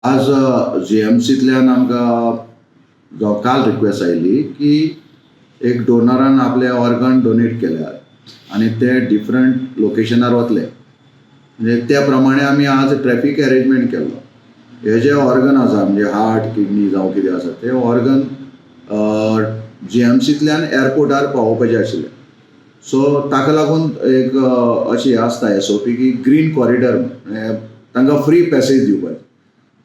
आज जीएमसींतल्यान आमकां जावं काल रिक्वेस्ट आयली की एक डोनरान आपले ऑर्गन डोनेट केल्यात आनी ते डिफरंट लोकेशनार वतले. म्हणजे त्या प्रमाणे आमी आज ट्रॅफीक एरेंजमेंट केल्लो. हे जे ऑर्गन आसा, म्हणजे हार्ट, किडनी जावं कितें आसा, ते ऑर्गन जीएमसींतल्यान एअरपोर्टार पावोवपाचे आशिल्ले. सो ताका लागून एक अशी आसता एसओपी की ग्रीन कॉरिडर, तांकां फ्री पॅसेज दिवपाची.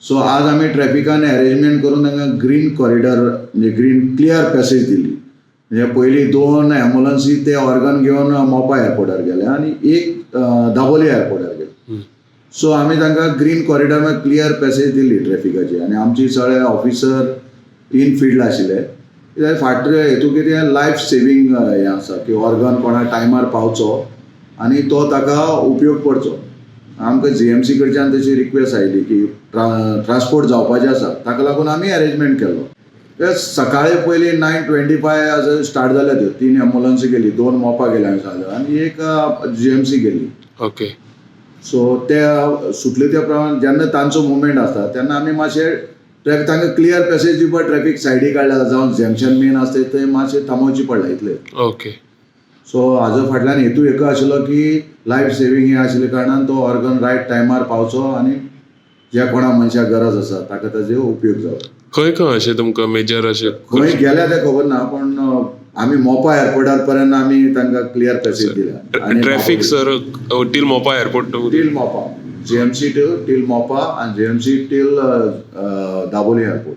सो आज आमी ट्रॅफिकान एरेंजमेंट करून तांकां ग्रीन कॉरिडर, म्हणजे ग्रीन क्लियर पॅसेज दिली. म्हणजे पयलीं दोन एम्बुलन्सी ते ऑर्गन घेवन मोपा एअरपोर्टार गेले आनी एक दाबोली एअरपोर्टार गेले. सो आमी तांकां ग्रीन कॉरिडर क्लियर पॅसेज दिली ट्रॅफिकाची आनी आमची सगळे ऑफिसर इन फिल्ड आशिल्ले. कित्याक फाटले हेतू कितें, लायफ सेवींग हें आसा की ऑर्गन कोणा टायमार पावचो आनी तो ताका उपयोग पडचो. आमकां जीएमसी कडच्यान तशी रिक्वेस्ट आयली की ट्रान्सपोर्ट जावपाचें आसा, ताका लागून आमी अरेंजमेंट केल्लो. ते सकाळी पयलीं 9:25 असं स्टार्ट जाल्या त्यो तीन एम्बुलन्सी गेली, दोन मोपा गेल्या आमी सांगले आनी एक जीएमसी गेली. सो ते सुटले त्या प्रमाणे जेन्ना तांचो मुवमेंट आसता तेन्ना आमी मातशे ट्रॅफिक तांकां क्लियर पॅसेज दिवपाक ट्रॅफिक सायडी काडल्या, जावं जंक्शन मेन आसता थंय मातशें थांबोवची पडला इतले. सो हाजो फाटल्यान हेतू एक आशिल्लो की लायफ सेवींग हें आशिल्ल्या कारणान तो ऑर्गन रायट टायमार पावचो आनी ज्या कोणा मनशाक गरज आसा ताका ताजो उपयोग जावचो. खंय खंय अशें तुमकां मेजर अशें? खंय गेल्या तें खबर ना, पण आमी मोपा एअरपोर्टार पर्यंत आमी तांकां क्लियर पॅसेज दिल्या. आनी Traffic, sir, till Mopa airport? Till Mopa, GMC to till Mopa आनी जीएमसी टील दाबोली एअरपोर्ट.